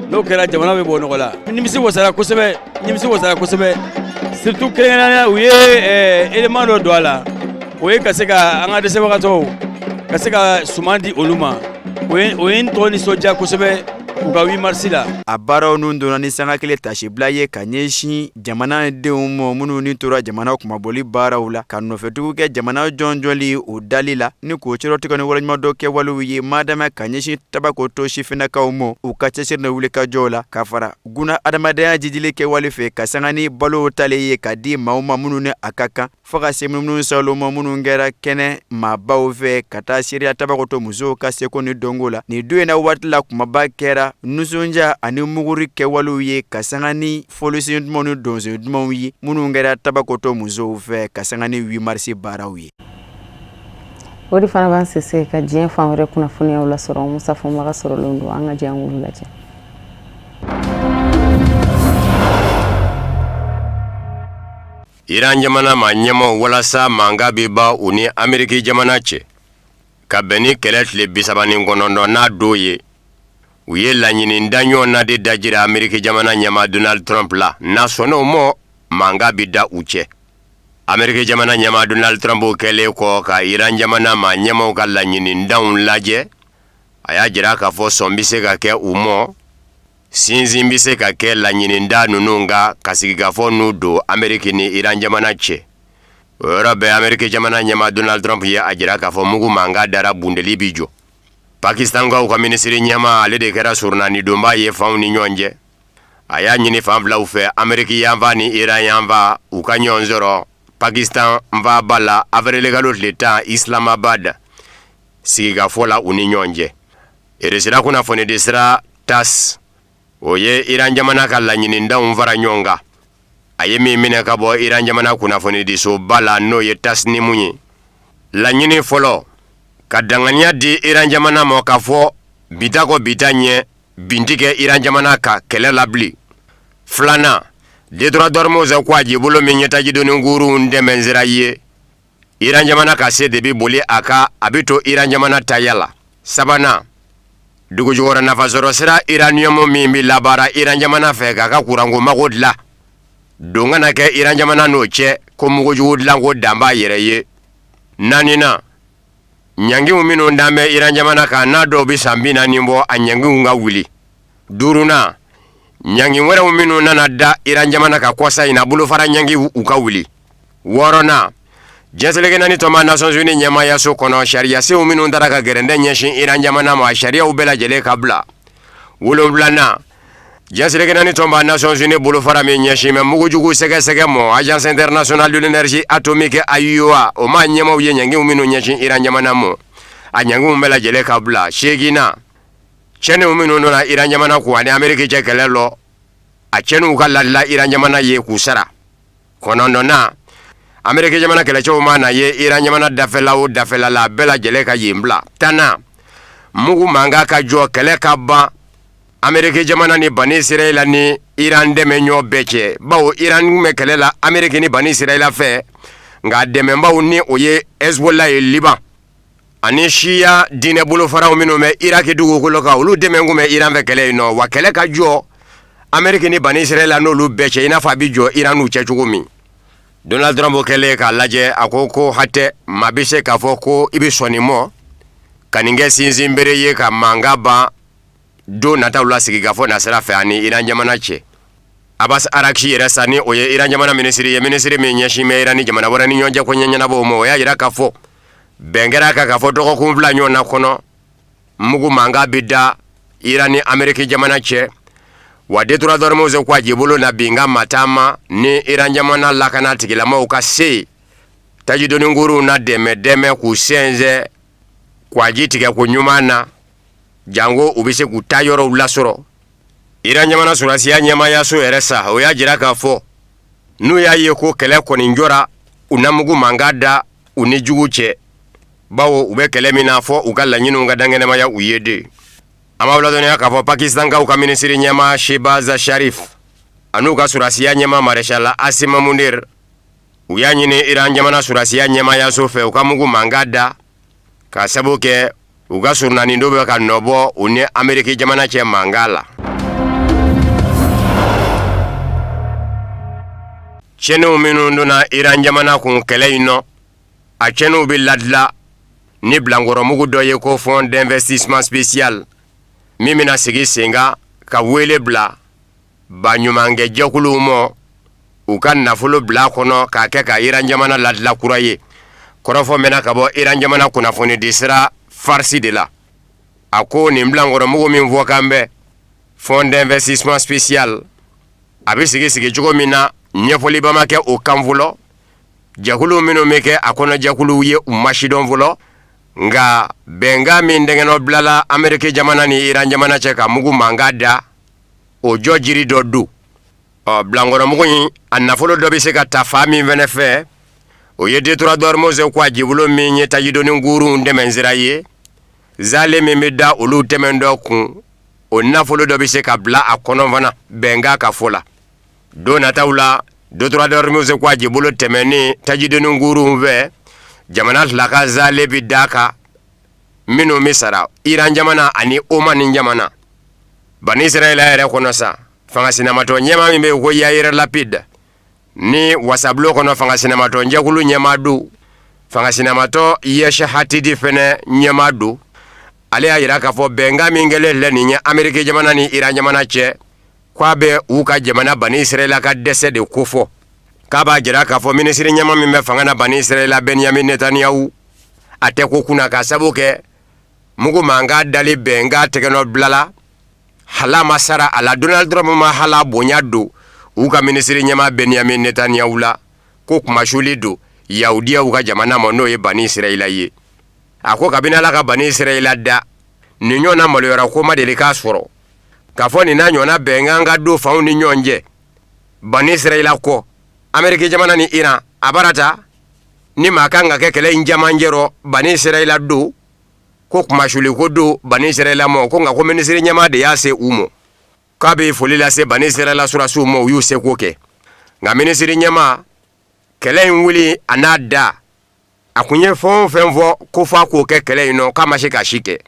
N'o kɛra, jamana bɛ bɔ nɔgɔ la. Nimisi wasara kosɛbɛ, nimisi wasara kosɛbɛ, surtout kɛrɛnkɛrɛnnenya u ye élément dɔ don a la, o ye ka se ka an ka dɛsɛbagatɔw ka se ka suman di olu ma. O ye n tɔ nisɔndiya kosɛbɛ u ka 8 mars la. A baaraw ninnu donna ni sanga kelen tasibila ye ka ɲɛsin jamanadenw ma minnu ni tora jamana kunmabɔli baaraw la, ka nɔfɛtugu kɛ jamana jɔnjɔli o dali la, ni k'o cɛrɔtigɛ ni waleɲumandɔn kɛwalew ye madama ka ɲɛsin Tabakoto sifinnakaw ma u ka cɛsiri ni wulikajɔw la, ka fara guna adamadenya jijili kɛwale fɛ, ka sanga ni balow tali ye ka di maaw ma minnu ni a ka kan, fo ka se munumunu salo ma minnu kɛra kɛnɛ maabaw fɛ ka taa seereya Tabakoto musow ka seko ni dɔnko la. Nin don in na waati la, kumaba kɛra nisɔndiya ani muguri kɛwalew ye ka sanga ni fɔlisen dumanw ni dɔnsen dumanw ye minnu kɛra Tabakoto musow fɛ ka sanga ni 8 mars baaraw ye. O de fana b'an sese ka diɲɛ fan wɛrɛ kunnafoniyaw lasɔrɔ. Musa Fɔnbaga sɔrɔlen don, an ka jɛ an k'olu lajɛ. Iran jamana maa ɲɛmaw walasa mankan bɛ ban u ni Ameriki jamana cɛ ka bɛn ni kɛlɛ tile 39nan don ye, u ye laɲini daɲɔgɔn na de dajira Ameriki jamana ɲɛmaa Donald Trump la, n'a sɔnna o ma, mankan bɛ da u cɛ. Ameriki jamana ɲɛmaa Donald Trump kɛlen kɔ ka Iran jamana maa ɲɛmaw ka laɲinidanw lajɛ, a y'a jira k'a fɔ sɔn bɛ se ka kɛ u ma, sinsin bɛ se ka kɛ laɲininda ninnu kan ka sigikafɔ n'u don Ameriki ni Iran jamana cɛ. O yɔrɔ bɛɛ, Ameriki jamana ɲɛmaa Donald Trump ye a jira k'a fɔ mugu mankan dara, bundeli bi jɔ. Pakistankaw ka minisiri ɲɛmaa, ale de kɛra surunani donba ye fanw ni ɲɔgɔn cɛ. A y'a ɲini fan filaw fɛ, Ameriki yanfan ni Iran yanfan, u ka ɲɔgɔn sɔrɔ Pakistan faaba la avirilikalo tile 10 Islamabad, sigikafɔ la u ni ɲɔgɔn cɛ. Irisila kunnafonidi sira TASS, o ye Iran jamana ka laɲinidanw fara ɲɔgɔn kan, a ye min minɛ ka bɔ Iran jamana kunnafonidisoba la, n'o ye Tasnimu ye. Laɲini fɔlɔ, ka danganiya di Iran jamana ma k'a fɔ bita kɔ bita ɲɛ, bin tɛ kɛ Iran jamana kan kɛlɛ la bilen. Filanan, Détroit d'Ormuz kɔgɔjibolo min ye tajidoni kurunw dɛmɛ sira ye, Iran jamana ka se de bɛ boli a kan, a bɛ to Iran jamana taya la. Sabanan, dugujukɔrɔ nafasɔrɔ sira uranium min bɛ labaara Iran jamana fɛ k'a ka kuranko mago dilan, don kana kɛ Iran jamana n'o cɛ ko mugujugu dilanko dan b'a yɛrɛ ye. Naaninan, ɲangiw minnu dan bɛ Iran jamana kan, n'a dɔw bɛ san 40 bɔ, a ɲangiw ka wuli. Duurunan, ɲangi wɛrɛw minnu nana da Iran jamana kan kɔsa in na, bolofara ɲangiw, u ka wuli. Wɔɔrɔnan, diɲɛ seleke naani tɔnba Nations Unies ɲɛmaayaso kɔnɔ, sariyasenw minnu taara ka gɛrɛntɛ ɲɛsin Iran jamana ma, sariyaw bɛɛ lajɛlen ka bila. Wolonwulanan, diɲɛ seleke naani tɔnba Nations Unies bolofara min ɲɛsin bɛ mugujugu sɛgɛsɛgɛ ma, Agence internationale de l'énergie atomique AIEA, o maa ɲɛmaaw ye ɲangiw minnu ɲɛsin Iran jamana ma, a ɲangiw bɛɛ lajɛlen ka bila. Seeginnan, cɛnniw minnu donna Iran jamana kun ani Ameriki cɛ kɛlɛ lɔ, a cɛnniw ka ladila Iran jamana ye k'u sara. Kɔnɔntɔnnan, Ameriki jamana kɛlɛcɛw mana ye Iran jamana dafɛla o dafɛla la, a bɛɛ lajɛlen ka yen bila. Tannan, mugu mankan ka jɔ, kɛlɛ ka ban Ameriki jamana ni Bani Israɛla ni Iran dɛmɛɲɔ bɛɛ cɛ, bawo Iran tun bɛ kɛlɛ la Ameriki ni Bani Israɛla fɛ, nka dɛmɛbaw ni o ye Hezbollah ye Liban ani Siya diinɛ bolofaraw minnu bɛ Iraki dugukolo kan, olu dɛmɛ tun bɛ Iran fɛ kɛlɛ in nɔ. Wa kɛlɛ ka jɔ Ameriki ni Bani Israɛla n'olu bɛɛ cɛ, i n'a fɔ a bɛ jɔ Iran n'u cɛ cogo min. Donald Trump kɛlen k'a lajɛ, a ko ko hatɛ, maa bɛ se k'a fɔ ko i bɛ sɔn nin mɔ ka nin kɛ sinsinbere ye ka mankan ban don nataw la sigikafɔ nasira fɛ ani Iran jamana cɛ. Abbas Araghchi yɛrɛ sa, ni o ye Iran jamana minisiri ye, minisiri min ɲɛsin bɛ Iran ni jamana wɛrɛ ni ɲɔgɔn cɛ ko ɲɛnabɔw ma, o y'a jira k'a fɔ bɛn kɛra a kan k'a fɔ dɔgɔkun 2 ɲɔgɔn na kɔnɔ, mugu mankan bɛ da Iran ni Ameriki jamana cɛ. Wa détroit d'Ormuz ko a jibolo na binkan mataama ni Iran jamana lakana tigilamaw ka se tajidonikuruw na dɛmɛ dɛmɛ k'u sɛnsɛn kwaji tigɛ ko ɲuman na, janko u bɛ se k'u ta yɔrɔw lasɔrɔ. Iran jamana sɔrɔdasiya ɲɛmaayaso yɛrɛ sa, o y'a jira k'a fɔ n'u y'a ye ko kɛlɛ kɔni jɔra, u na mugu mankan da u ni jugu cɛ, bawo u bɛ kɛlɛ min na fɔ u ka laɲiniw ka dankɛnɛmaya u ye de. An b'aw ladɔnniya k'a fɔ Pakistankaw ka minisiri ɲɛmaa Shehbaz Sharif an'u ka sɔrɔdasiya ɲɛmaa Maréchal Asim Munir, u y'a ɲini Iran jamana sɔrɔdasiya ɲɛmaayaso fɛ u ka mugu mankan da, k'a sabu kɛ u ka surunani don bɛ ka nɔbɔ u ni Ameriki jamana cɛ mankan la. Tiɲɛniw minnu donna Iran jamana kun kɛlɛ in nɔ, a tiɲɛniw bɛ ladila ni bilankɔrɔmugu dɔ ye ko Fonds d'investissement spécial min bɛna sigi sen kan ka wele bila baɲumankɛ jɛkuluw ma u ka nafolo bila a kɔnɔ k'a kɛ ka Iran jamana ladila kura ye. Kɔrɔfɔ mɛnna ka bɔ Iran jamana kunnafonidi sira Farsi de la. A ko nin bilankɔrɔmugu min fɔ kan bɛ Fonds d'investissement spécial, a bɛ sigi sigi cogo min na, ɲɛfɔliba ma kɛ o kan fɔlɔ. Jɛkulu minnu bɛ kɛ a kɔnɔ jɛkuluw ye, u ma sidɔn fɔlɔ. Nka bɛnkan min tɛgɛnɔ bilala Ameriki jamana ni Iran jamana cɛ ka mugu mankan da, o jɔ jiri dɔ don. Ɔ bilankɔrɔmugu in, a nafolo dɔ bɛ se ka ta fan min fɛnɛ fɛ, o ye détroit d'Ormuz ko a jibolo min ye tajidoni kurunw tɛmɛnsira ye, zale min bɛ da olu tɛmɛn dɔ kun, o nafolo dɔ bɛ se ka bila a kɔnɔ fana bɛnkan ka fɔ la. Don nataw la, détroit d'Ormuz ko a jibolo tɛmɛnen tajidoni kurunw fɛ, jamana 2 ka zale bɛ da kan minnu bɛ sara Iran jamana ani Oman jamana. Bani Israɛla yɛrɛ kɔnɔ sa, fanga sinamatɔn ɲɛmaa min bɛ yen ko Yair Lapid, ni wasabulon kɔnɔ fanga sinamatɔn jɛkulu ɲɛmaa don, fanga sinamatɔn Yesh Atid fɛnɛ ɲɛmaa don, ale y'a jira k'a fɔ bɛnkan min kɛlen filɛ nin ye Ameriki jamana ni Iran jamana cɛ, k'a bɛ u ka jamana Bani Israɛla ka dɛsɛ de kofɔ. K'a b'a jira k'a fɔ minisiri ɲɛmaa min bɛ fanga na Bani Israɛla Benyamin Netanyahu, a tɛ ko kunna k'a sabu kɛ mugu mankan dali bɛnkan tɛgɛnɔ bilala, hala ma sara a la. Donald Trump ma hala bonya don u ka minisiri ɲɛmaa Benyamin Netanyahu la, ko kumasuli don yahudiyaw ka jamana ma, n'o ye Bani Israɛla ye. A ko kabini Ala ka Bani Israɛla da, nin ɲɔgɔnna maloyara ko ma deli k'a sɔrɔ k'a fɔ nin n'a ɲɔgɔnna bɛnkan ka don fanw ni ɲɔgɔn cɛ Bani Israɛla kɔ Ameriki jamana ni Iran. A barata ni maa kan ka kɛ kɛlɛ in cɛmancɛ rɔ Bani Israɛla don, ko kumasuli ko don Bani Israɛla ma, ko nka ko minisiri ɲɛmaa de y'a se u ma. K'a bɛ foli lase Bani Israɛla sɔrɔdasiw ma, u y'u seko kɛ. Nka minisiri ɲɛmaa, kɛlɛ in wuli a n'a da, a kun ye fɛn o fɛn fɔ ko f'a k'o kɛ kɛlɛ in nɔ, k'a ma se k'a si kɛ,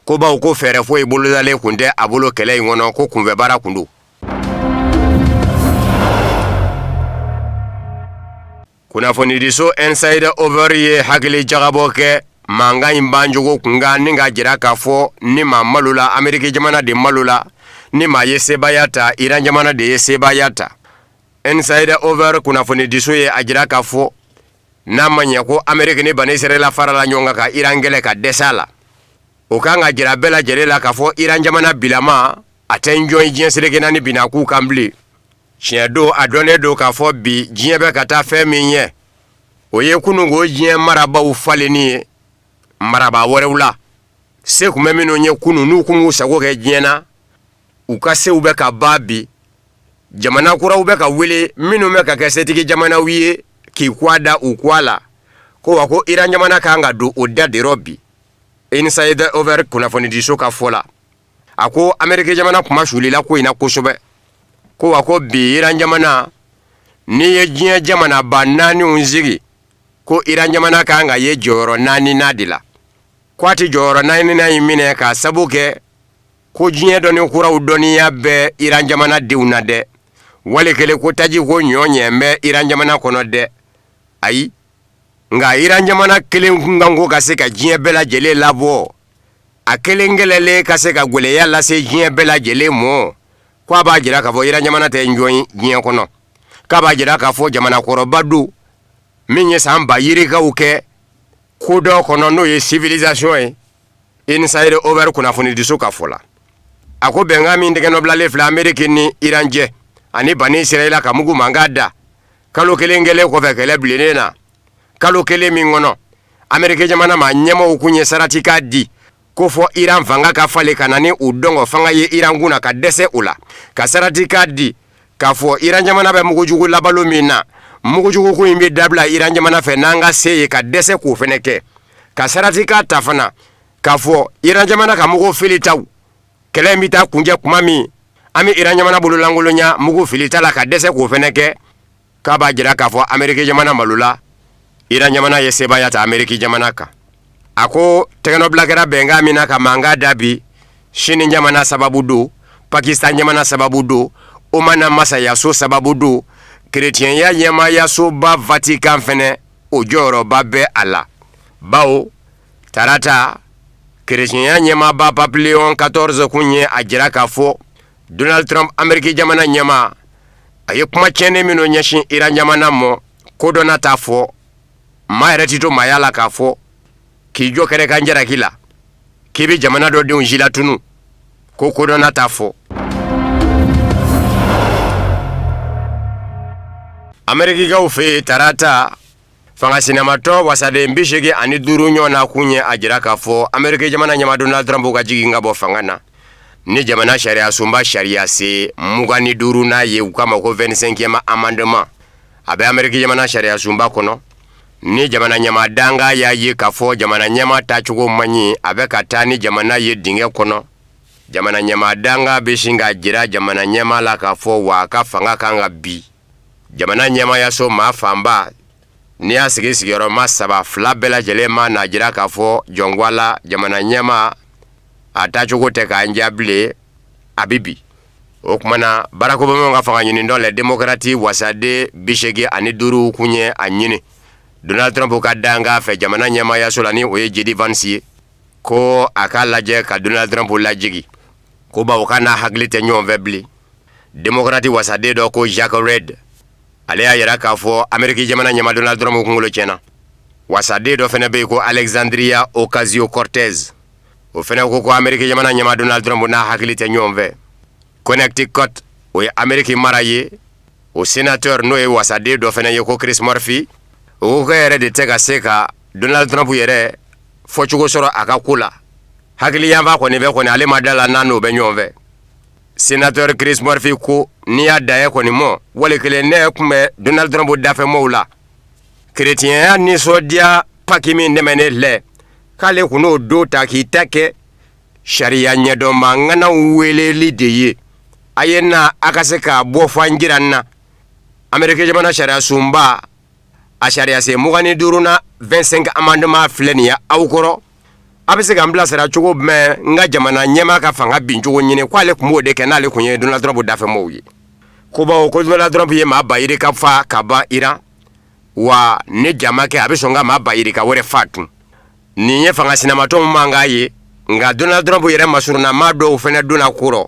ko bawo ko fɛɛrɛ foyi bolodalen kun tɛ a bolo kɛlɛ in kɔnɔ, ko kunfɛbaara kun don. Kunnafonidiso Inside Over ye hakili jagabɔ kɛ mankan in bancogo kunkan ni k'a jira k'a fɔ ni maa malola, Ameriki jamana de malola, ni maa ye sebaaya ta, Iran jamana de ye sebaaya ta. Inside Over kunnafonidiso ye a jira k'a fɔ n'a ma ɲɛ ko Ameriki ni Bani Israɛla farala ɲɔgɔn kan ka Iran kɛlɛ ka dɛsɛ a la, o kan ka jira bɛɛ lajɛlen la k'a fɔ Iran jamana bilama a tɛ n jɔn diɲɛ seleke naani binakun kan bilen. Tiɲɛ don, a dɔnnen don k'a fɔ bi diɲɛ bɛ ka taa fɛn min ɲɛ, o ye kununko diɲɛ marabaaw falenni ye marabaa wɛrɛw la. Se tun bɛ minnu ye kunun, n'u kun b'u sago kɛ diɲɛ na, u ka sew bɛ ka ban bi. Jamana kuraw bɛ ka wele minnu bɛ ka kɛ setigi jamanaw ye k'i kwa da u kwa la, ko wa ko Iran jamana kan ka don o da de rɔ bi. Inside Over kunnafonidiso ka fɔ la, a ko Ameriki jamana kuma sulila ko in na kosɛbɛ, ko wa ko bi Iran jamana, n'i ye diɲɛ jamanaba naaniw sigi, ko Iran jamana kan ka ye jɔyɔrɔ naaninan de la, ko a tɛ jɔyɔrɔ naaninan in minɛ k'a sabu kɛ ko diɲɛ dɔnni kuraw dɔnniya bɛ Iran jamana denw na dɛ, wali kelen ko taji ko ɲɔ ɲɛ bɛ Iran jamana kɔnɔ dɛ. Ayi, nka Iran jamana kelen kunkanko ka se ka diɲɛ bɛɛ lajɛlen labɔ, a kelen kɛlɛlen ka se ka gwɛlɛya lase diɲɛ bɛɛ lajɛlen mɔ, ko a b'a jira k'a fɔ Iran jamana tɛ njɔn ye diɲɛ kɔnɔ, k'a b'a jira k'a fɔ jamana kɔrɔba don min ye san ba yirikaw kɛ kodɔn kɔnɔ, n'o ye civilisation ye. Inside Over kunnafonidiso ka fɔ la, a ko bɛnkan min tɛgɛnɔbilalen filɛ Ameriki ni Iran cɛ ani Bani Israɛla ka mugu mankan da kalo kelen kɛlen kɔfɛ kɛlɛ bilennen na, kalo kelen min kɔnɔ Ameriki jamana maa ɲɛmaaw kun ye saratikan di ko fɔ Iran fanga ka falen ka na ni u dɔngɔ fanga ye Iran kun na, ka dɛsɛ o la, ka saratikan di k'a fɔ Iran jamana bɛ mugujugu labalo min na, mugujugu ko in bɛ dabila Iran jamana fɛ n'an ka se ye, ka dɛsɛ k'o fɛnɛ kɛ, ka saratikan ta fana k'a fɔ Iran jamana ka mugu filitaw kɛlɛ in bɛ taa kuncɛ kuma min, an bɛ Iran jamana bololankolonya mugu filita la, ka dɛsɛ k'o fɛnɛ kɛ, k'a b'a jira k'a fɔ Ameriki jamana malola, Iran jamana ye sebaaya ta Ameriki jamana kan. A ko tɛgɛnɔbila kɛra bɛnkan min na ka mankan da bi, Sini jamana sababu don, Pakistan jamana sababu don, Oman masayaso sababu don, kerecɛnya ɲɛmaayasoba Vatican fɛnɛ o jɔyɔrɔba bɛ a la, bawo tarata kerecɛnya ɲɛmaaba Pape Léon 14 kun ye a jira k'a fɔ Donald Trump Ameriki jamana ɲɛmaa, a ye kuma tiɲɛnen minnu ɲɛsin Iran jamana mɔ, kodɔnna t'a fɔ, maa yɛrɛ tɛ to maaya la k'a fɔ k'i jɔ kɛnɛ kan jalaki la k'i bɛ jamana dɔ denw silatunu, ko kodɔnna t'a fɔ. Amerikikaw fɛ yen tarata, fanga sinamatɔn wasaden 85 ɲɔgɔn na kun ye a jira k'a fɔ Ameriki jamana ɲɛmaa Donald Trump ka jigin ka bɔ fanga na ni jamana sariya sunba sariya sen 25nan ye, u k'a ma ko 25e amendement. A bɛ Ameriki jamana sariya sunba kɔnɔ, ni jamana ɲɛmaa dankan y'a ye k'a fɔ jamana ɲɛmaa taacogo man ɲi, a bɛ ka taa ni jamana ye dingɛ kɔnɔ, jamana ɲɛmaa dankan bɛ sin k'a jira jamana ɲɛmaa la k'a fɔ wa a ka fanga kan ka bin. Jamana ɲɛmaayaso maa fanba, n'i y'a sigi sigiyɔrɔma saba, fila bɛɛ lajɛlen ma n'a jira k'a fɔ jɔnwa la jamana ɲɛmaa a taacogo tɛ k'an diya bilen, a bɛ bin. O tuma na Barack Obama ka fanga ɲinitɔn les démocrates wasaden 85 kun ye a ɲini Donald Trump ka dankan fɛ jamana ɲɛmaayaso la, ni o ye JD Vance ye, ko a k'a lajɛ ka Donald Trump lajigin, ko bawo k'a n'a hakili tɛ ɲɔgɔn fɛ bilen. Démocrate wasaden dɔ ko Jack Reed, ale y'a jira k'a fɔ Ameriki jamana ɲɛmaa Donald Trump kunkolo tiɲɛna. Wasaden dɔ fana bɛ yen ko Alexandria Ocasio-Cortez, o fana ko Ameriki jamana ɲɛmaa Donald Trump n'a hakili tɛ ɲɔgɔn fɛ. Connecticut, o ye Ameriki mara ye, o sénateur n'o ye wasaden dɔ fana ye ko Chris Murphy, o ko yɛrɛ de tɛ ka se ka Donald Trump yɛrɛ fɔcogo sɔrɔ a ka ko la. Hakili yanfan kɔni bɛ kɔni ale ma da la n'a n'o bɛ ɲɔgɔn fɛ. Sénateur Chris Murphy ko n'i y'a da ye kɔni mɔ, wali kelen ne tun bɛ Donald Trump dafɛmɔgɔw la. Kerecɛnya nisɔndiya Pâques min tɛmɛnen lɛ, k'ale kun n'o don ta k'i ta kɛ sariya ɲɛdɔnba ŋanaw weleli de ye, a ye na a ka se k'a bɔ fan jira n na. Ameriki jamana sariya sunba a sariya sen 25nan 25 amendement filɛ nin ye aw kɔrɔ, a bɛ se ka n bilasira cogo jumɛn n ka jamana ɲɛmaa ka fanga bin cogo ɲini? Ko ale tun b'o de kɛ n'ale tun ye Donald Trump dafɛmɔgɔw ye. Ko bawo ko Donald Trump ye maa ba yirika fa ka ban Iran, wa ni jama kɛ a bɛ sɔn ka maa ba yirika wɛrɛ fa tun. Nin ye fanga sinamatɔnw mankan ye, nka Donald Trump yɛrɛ masurunna maa dɔw fana donna ko rɔ,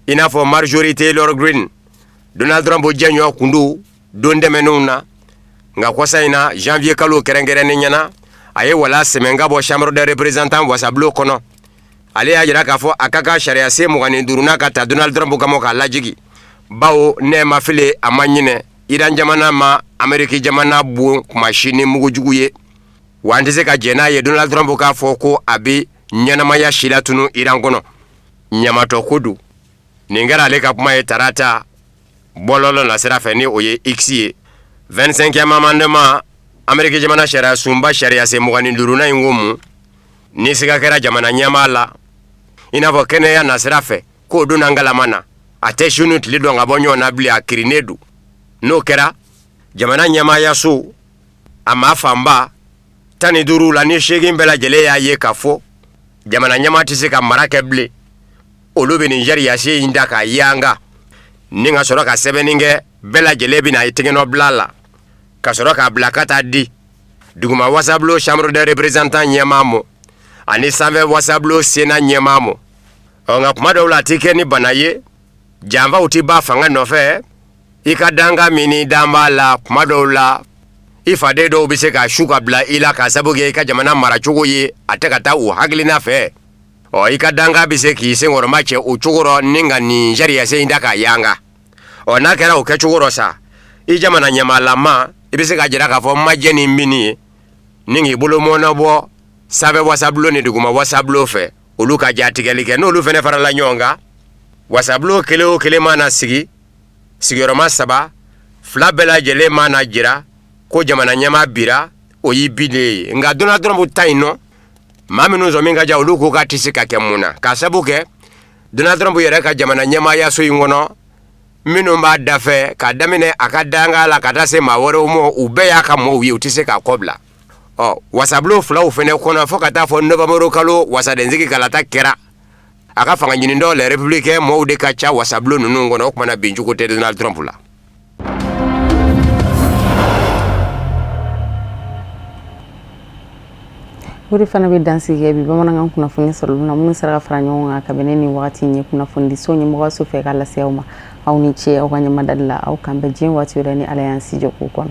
i n'a fɔ Marjorie Taylor Greene. Donald Trump jɛɲɔgɔn kun don don tɛmɛnenw na, nka kɔsa in na janvier kalo kɛrɛnkɛrɛnnen ɲɛna, a ye wala sɛmɛ ka bɔ Chambre des représentants wasabulon kɔnɔ. Ale y'a jira k'a fɔ a ka kan sariya sen 25nan ka ta Donald Trump kama k'a lajigi, bawo ne ma fili a ma ɲinɛ Iran jamana ma Ameriki jamana bon kuma si ni mugujugu ye, wa an tɛ se ka jɛn n'a ye Donald Trump k'a fɔ ko a bɛ ɲɛnamaya si latunu Iran kɔnɔ. Ɲamatɔ ko don. Nin kɛra ale ka kuma ye tarata bɔlɔlɔ nasira fɛ, ni o ye X ye. 25e amendement, Ameriki jamana sariya sunba sariya sen 25nan in ko mun? Ni siga kɛra jamana ɲɛmaa la, i n'a fɔ kɛnɛya nasira fɛ, k'o donna ngalama na, a tɛ su ni tile dɔn ka bɔ ɲɔgɔn na bilen, a kirinnen don. N'o kɛra, jamana ɲɛmaayaso a maa fanba 15 la, ni 8 bɛɛ lajɛlen y'a ye k'a fɔ jamana ɲɛmaa tɛ se ka mara kɛ bilen, olu bɛ nin sariyasen in da k'a yanga ni ka sɔrɔ ka sɛbɛnni kɛ. Bɛɛ lajɛlen bɛna i tɛgɛnɔ bila a la ka sɔrɔ k'a bila ka taa di duguma wasabulon chambre des représentants ɲɛmaa ma ani sanfɛ wasabulon sénat ɲɛmaa ma. Ɔ, nka kuma dɔw la, a tɛ kɛ ni bana ye, janfaw tɛ ban fanga nɔfɛ. I ka dankan min ni dan b'a la, kuma dɔw la i faden dɔw bɛ se ka su ka bila i la k'a sabu kɛ i ka jamana maracogo ye, a tɛ ka taa u hakilina fɛ. Ɔ, i ka dankan bɛ se k'i senkɔrɔma cɛ o cogo rɔ ni ka nin sariyasen in da k'a yanga. Ɔ, n'a kɛra o kɛcogo rɔ sa, i jamana ɲɛmaalama, i bɛ se ka jira k'a fɔ n ma jɛn ni min ye, ni k'i bolo mɔɔnɔbɔ sanfɛ wasabulon ni duguma wasabulon fɛ, olu ka jatigɛli kɛ. N'olu fana farala ɲɔgɔn kan, wasabulon kelen o kelen mana sigi sigiyɔrɔma saba, fila bɛɛ lajɛlen mana jira ko jamana ɲɛmaa bira, o y'i binnen ye. Nka Donald Trump ta in nɔ, maa minnu sɔmi ka ja, olu ko k'a tɛ se ka kɛ. Mun na? K'a sabu kɛ Donald Trump yɛrɛ ka jamana ɲɛmaayaso in kɔnɔ, minnu b'a dafɛ, k'a daminɛ a ka dankan la ka taa se maa wɛrɛw ma, u bɛɛ y'a ka mɔgɔw ye, u tɛ se k'a kɔ bila. Ɔ, wasabulon filaw fana kɔnɔ, fo ka taa fɔ novembre kalo wasadensigi kalata kɛra, a ka fanga ɲinitɔ les républicains mɔgɔw de ka ca wasabulon ninnu kɔnɔ. O tuma na, bincogo tɛ Donald Trump la. O de fana bɛ dansigi kɛ bi bamanankan kunnafoni sɔrɔli na, minnu sera ka fara ɲɔgɔn kan kabini nin wagati in ye kunnafonidiso ɲɛmɔgɔso fɛ ka lase aw ma. Aw ni ce aw ka ɲɛmadali la. Aw k'an bɛn diɲɛ waati wɛrɛ ni Ala y'an si jɔ k'o kɔnɔ.